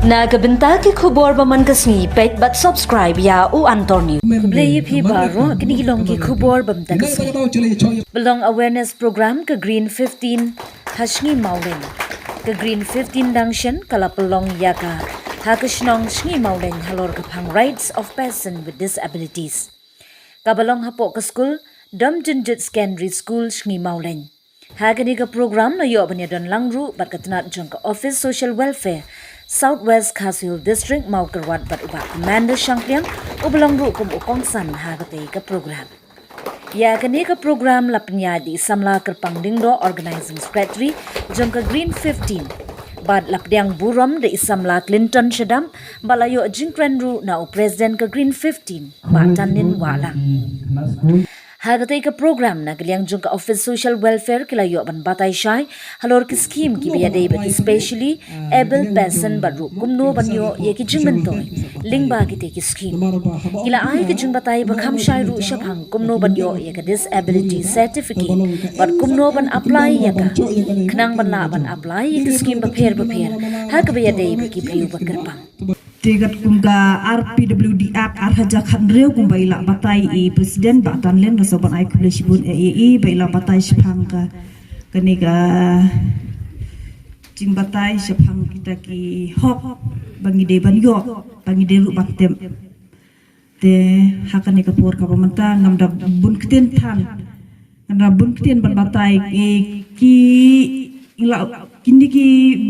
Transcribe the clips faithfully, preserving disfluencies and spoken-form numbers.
Na ka bynta ki khubor ba man ka sngi, peit bad subscribe ïa U Antor News. Khublei ïa phi baroh, kine ki long ki khubor ba mynta ka sngi. Ba long awareness program ka Green fifteen ha Sngi Mawleng. Ka Green fifteen dang shen ka la pynlong ïa ka ha ka shnong Sngi Mawleng halor ka phang rights of person with disabilities. Ka ba long hapoh ka skul Dom Junjut Secondary School Sngi Mawleng. Ha kane ka program la ïoh ban ïadon lang ruh bad ka tnat jong ka Office Social Welfare South West Khasi Hills District Mawkyrwat bad u Bah Commander Shangpliang, u ba long ruh kum u kongsan ha katei ka program. Ïa kane ka program la pynïaid da i samla Kyrpang Lyngdoh, Organizing Secretary jong ka Green fifteen. Bad la pdiang burom da i samla Clinton Shadap, bad la ïoh jingkren ruh na u President ka Green fifteen, Bah Tanlin Wahlang. Ha katei ka program na ka liang jong ka Office Social Welfare ki la ïoh ban batai shai halor ki skim ki ba ïadei bad ki specially able person bad ruh kumno ban ïoh ïa ki jingmyntoi lyngba kitei ki skim. Ki la ai ka jingbatai ba kham shai ruh shaphang kumno ban ïoh ïa ka disability certificate bad kumno ban apply ïa ka, khnang ban lah ban apply ïa ki skim bapher bapher ha ka ba ïadei bad ki briew ba kyrpang. Te katkum ka R P W D Act ar hajar khathynriew kumba i la batai i President Bah Tanlin, nga sngewbha ban ai khublei shibun ïa i ba i la batai shaphang ka, kane ka jingbatai shaphang kita ki hok ba ngi dei ban ïoh, ba ngi dei ruh ban tip. Te ha kane ka por kaba mynta ngam da bun ktien than, ngam da bun ktien ban batai, eh, ki, la, kine ki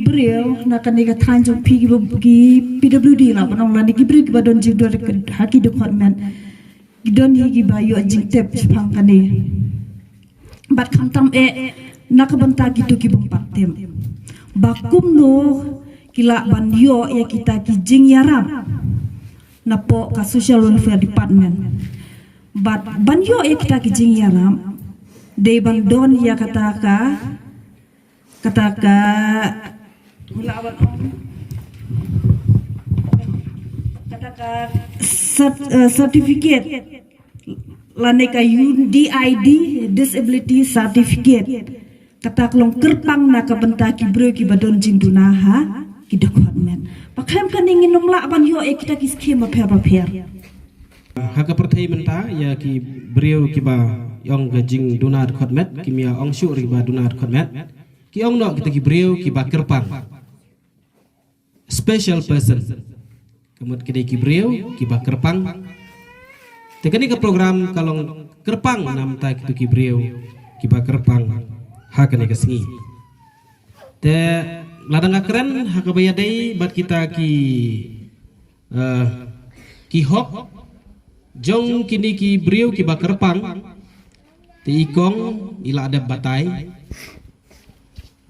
briew na kane ka thaiñ jong phi ki ba, ki P W D la ban ong, lane ki briew ki ba don jingduna ha ki department, ki don hi ki ba ïoh jingtip shaphang kane. Bad khamtam eh na ka bynta kito ki bym pat tip ba kumno ki lah ban ïoh ïa kita ki jingïarap napoh ka Social Welfare Department. Bad ban ïoh ïa kita ki jingïarap, dei ban don ïa kata ka, kata ka, kata ka cert-, eh, certificate, lane ka U D I D, disability certificate. Kata ka long kyrpang na ka bynta ki briew ki ba don jingduna ha ki department. Ba khlem kane ngin ym lah ban ïoh ïa kita ki skim bapher bapher. Ha ka pyrthei mynta ïa ki briew ki ba ïong ka jingduna dkhot met, kim ïa ong shuh ruh ki ba duna dkhot met. Ki ong noh kita ki briew ki ba kyrpang. Special person. Ka mut ki dei ki briew ki ba kyrpang. Te kane ka program ka long kyrpang namar kito ki briew ki ba kyrpang ha kane ka sngi. Te lada nga kren ha kaba ïadei bad kita ki, eh, ki hok jong kine ki briew ki ba kyrpang, te i kong i la dep batai.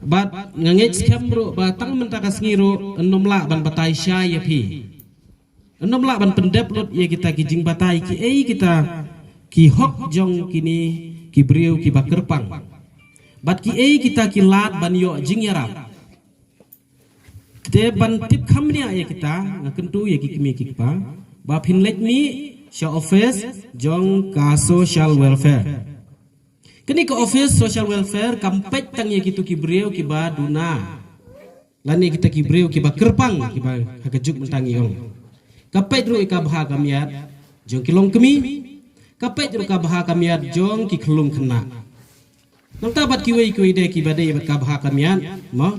Bad nga ngeit skhem ruh ba tang mynta ka sngi ruh yn ym lah ban batai shai ïa phi. Yn ym lah ban pyndep lut ïa kita ki jingbatai, kiei kita ki hok jong kine ki briew ki ba kyrpang. Bad kiei kita ki lad ban ïoh jingïarap. Te ban tip kham bniah ïa kita, nga kyntu ïa ki kmie ki kpa ba phin leit mih sha office jong ka Social Welfare. Kane ka office Social Welfare kam peit tang ïa kito ki briew ki ba duna, lane kita ki briew ki ba kyrpang ki ba ha ka juk mynta ngi ong. Ka peit ruh ïa ka bha ka miat jong ki longkmie, ka peit ruh ka bha ka miat jong ki khyllung khynnah. Nangta bad kiwei kiwei de ki ba dei bad ka bha ka miat, mo.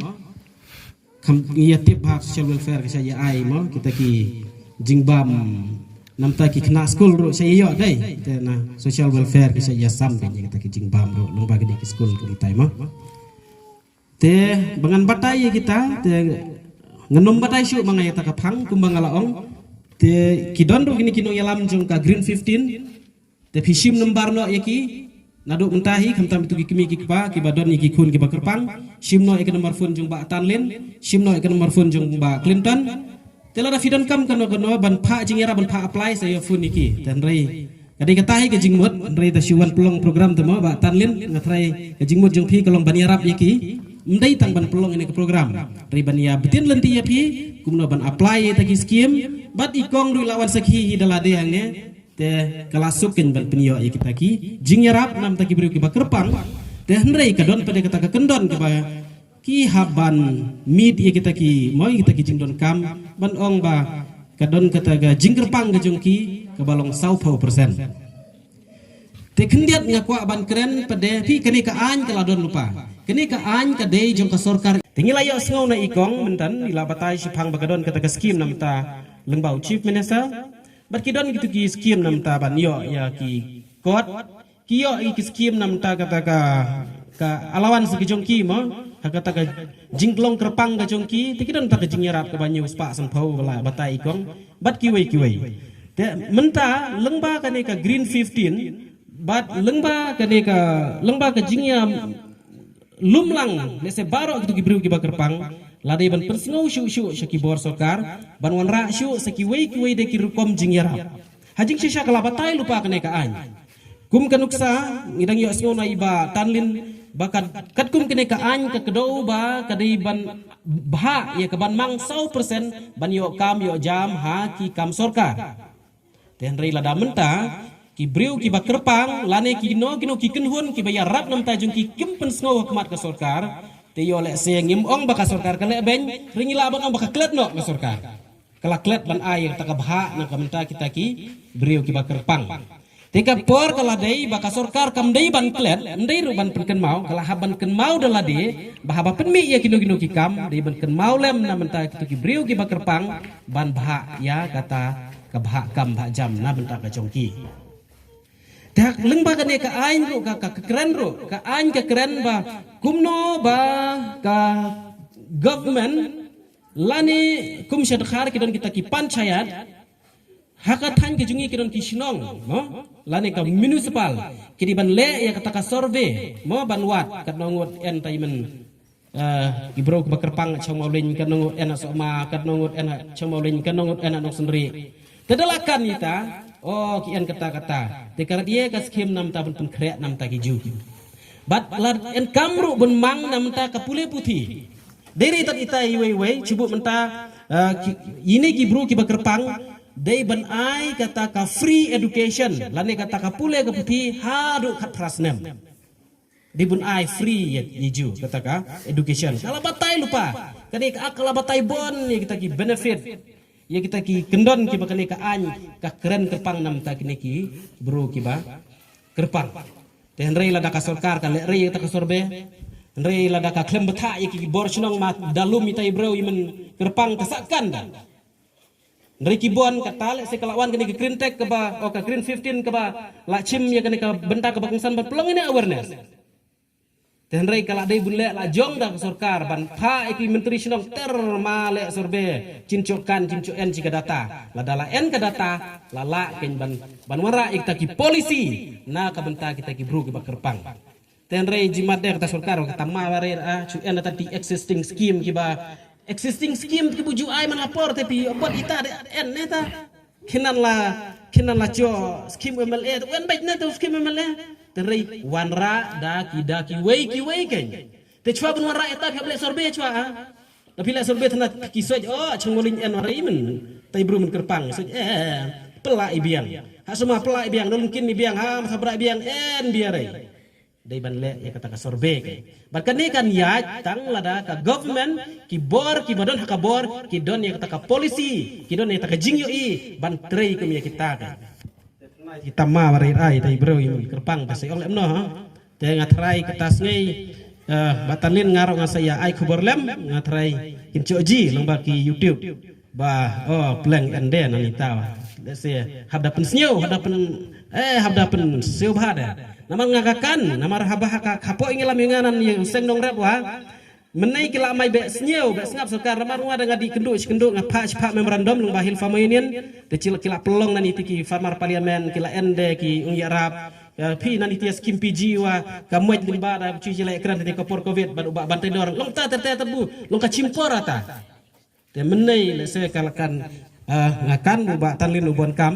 Kam ngi ïa tip ba Social Welfare ki sa ïa ai, mo, kita ki jingbam, namar ki khynnah skul ruh sa ïa ïoh dei. Te na Social Welfare ki sa ïa sam dei kita ki jingbam ruh, lyngba ki dei ki skul ki tai, mo. Te ba ngan batai ïa kita, te ngan ym batai shuh ma nga ïa ta ka phang kumba nga la ong. Te ki don ruh kine ki nongïalam jong ka Green fifteen. Te phi shim number noh ïa ki naduh mynta hi, khamtam ito ki kmie ki kpa ki ba don ïa ki khun ki ba kyrpang. Shim noh ïa ka number phone jong Bah Tanlin, shim noh ïa ka number phone jong Bah Clinton. Te lada phi donkam kano kano ban phah jingïarap ban phah apply sa ïa phone ïa ki. Te hynrei ka dei kata hi ka jingmut, hynrei ta shu wan pynlong program te mo Bah Tanlin, nga tharai ka jingmut jong phi ka long ban ïarap ïa ki. Ym dei tang ban pynlong ïa ka program, hynrei ban ïa btin lynti ïa phi kumno ban apply ïa ta ki skim. Bad i kong ruh la wan sakhi hi da lade hangne. Te ka la suk kein ban pynïoh ïa kita ki jingïarap namar ki briew ki ba kyrpang. Te hynrei ka don pat de kata ka kyndon ki ba ki hap ban meet ïa kita ki, mo, ïa kita ki jingdonkam, ban ong ba ka don kata ka jingkyrpang ka jong ki kaba long saw phew percent. Te khyndiat nga kwah ban kren pat de, phi, kane ka aiñ ka la don lypa. Kane ka aiñ ka dei jong ka sorkar. Te ngi la ïohsngew na i kong mynta, ngi la batai shiphang ba ka don kata ka skim na mynta lyngba u Chief Minister. Bad ki don kitu ki skim na mynta ban ïoh ïa ki kot. Ki ïoh ïa ki skim na mynta kata ka, ka allowance ki jong ki, mo, ha kata ka jinglong kyrpang ka jong ki, te ki don ta ka jingïarap kaba hynñiew spah san phew ba la batai i kong. Bad kiwei kiwei. Te mynta lyngba kane ka Green fifteen, bad lyngba kane ka, lyngba ka jingïalum lang, lehse baroh kitu ki briew kiba kyrpang, la dei ban pynsngew shuh shuh sha ki bor sorkar, ban wanrah shuh sha kiwei kiwei de ki rukom jingïarap. Ha jingshisha ka la batai lypa kane ka aiñ. Kum ka nuksa, ngi dang ïohsngew na i Bah Tanlin, ba kat, katkum kane ka aiñ ka kdew ba ka dei ban bhah ïa ka ban mang saw percent ban ïoh kam ïoh jam ha ki kam sorkar. Te hynrei lada mynta ki briew kiba kyrpang lane kino kino ki kynhun kiba ïarap na bynta jong ki kim pynsngew ha khmat ka sorkar, te ïoh lehse ngim ong ba ka sorkar ka leh beiñ, hynrei ngi lah ban ong ba ka klet noh ka sorkar. Ka la klet ban ai ïa kata ka bhah na ka bynta kita ki briew kiba kyrpang. Te ka por ka la dei ba ka sorkar kam dei ban klet, ym dei ruh ban pynkynmaw, ka la hap ban kynmaw da lade ba haba pynmih ïa kino kino ki kam, dei ban kynmaw lem na bynta kitu ki briew kiba kyrpang ban bhah ïa kata ka bhah kam bhah jam na bynta ka jong ki. Te ha lyngba kane ka aiñ ruh ka, ka, ka kren ruh, ka aiñ ka kren ba kumno ba ka government lane kum sha dkhar ki don kita ki panchayat, ha ka thaiñ ka jong ngi ki don ki shnong, mo, lane ka municipal, ki dei ban leh ïa kata ka survey, mo, ban wad katno ngut en ta i men, eh, ki briew kiba kyrpang ha Chawmawlin, katno ngut en ha Sohma, katno ngut en ha Chawmawlin, katno ngut en ha Nongsynrieh. Te da la kan ïa ta, oh, ki en kata kata. Te ka rat ïa ka skim na bynta ban pynkhreh na bynta ki ju. Bad la en kam ruh ban mang na bynta ka pule puthi. Dei re tat ita iwei iwei, chibuh mynta, eh, ki, ine ki briew kiba kyrpang, dei ban ai kata ka free education, lane kata ka pule ka puthi, haduh khatphra snem. Dei ban ai free ïa, ïa ju, kata ka education. Ka la batai lypa, kane ka, ka la batai bun, ïa kita ki benefit, ïa kita ki kyndon kiba kane ka aiñ, ka kren kyrpang na bynta kine ki briew kiba kyrpang. Te hynrei lada ka sorkar ka leh re ïa kata ka survey, hynrei lada ka khlem bthah ïa ki bor shnong ma da lum ita i briew i men kyrpang ka sah kan da. Hynrei ki bun kata lehse ka la wan kane ka Green Tech kaba, oh, ka Green fifteen kaba la chim ïa kane ka bynta kaba kongsan ban pynlong ine awareness. Te hynrei ka la dei bun leh la jong da ka sorkar ban phah ïa ki myntri shnong ter ma leh survey, chin chok kan, chin chok en, chi ka data. Lada la en ka data, la lah kein ban, ban wanrah ïa kita ki policy na ka bynta kita ki briew kiba kyrpang. Te hynrei jimat de kata sorkar, kata ma ba re, ah, chu en ata ti existing scheme kiba, existing scheme kiba ju ai man la por te phi, bad ita de en ne ta. Kynnan la, kynnan la cho scheme M L A, te wen bait ne ta scheme M L A. Te hynrei wanrah da ki, da kiwei kiwei kein. Te chwa ban wanrah ita phi hap leh survey chwa, ah. Da phi leh survey tana ki soi, oh, Chawmawlin en wanrah i men. Tai briew men kyrpang, soi, eh, pela i biang. Ha Sohma pela i biang, Nongkyndong i biang, ha Mawthadrah i biang, en biang re. Dei ban leh ïa kata ka survey kein. Bad kane kan ïaid tang lada ka government, ki bor kiba don ha ka bor, ki don ïa kata ka policy, ki don ïa kata ka jingïohi ban trei kum ïa kita kein. Kita ma ba rit ai tai briew i kyrpang ba sa ong lem noh, ha. Te nga tharai kata sngi, eh, Bah Tanlin nga ruh nga sa ïa ai khubor lem, nga tharai kin chok ji lyngba ki YouTube. Ba, oh, pleng en de na nita. Lehse hap da pynsngew, hap da pyn, eh, hap da pynsngew bha de. Namar nga ka kan, namar haba ha ka, hapoh ïing ïalam ïing nga nan ïa u seng Nongrep wa. Mynne ki la mai beh sngew, beh sngap sorkar, namar nga da nga dih kynduh shi kynduh, nga phah shi phah memorandum lyngba Hill Farmer Union. Te ki la, ki la pynlong na niti ki farmer parliament, ki la en de ki ong ïarap. Ïa phi na niti ïa skim P G wa, ka moj lyngba da chu jilai kren te ka por covid, bad u Bah Banteidor. Long ta ter ter ter bu, long ka chim por ata. Te mynne lehse ka la kan, ah, nga kan u Bah Tanlin u bun kam.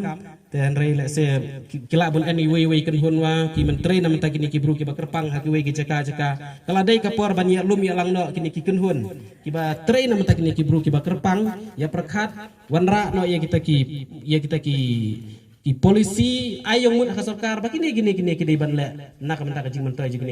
Te hynrei lehse ki, ki lah bun en iwei iwei kynhun wa, ki men trei na mynta kine ki briew kiba kyrpang ha kiwei ki jaka jaka. Ka la dei ka por ban ïalum ïalang noh kine ki kynhun kiba trei na mynta kine ki briew kiba kyrpang, ïa pyrkhat wanrah noh ïa kita ki, ïa kita ki, ki policy ai ïong mut ha ka sorkar ba kine, kine, kine ki dei ban leh na ka mynta ka jingmyntoi jong kine.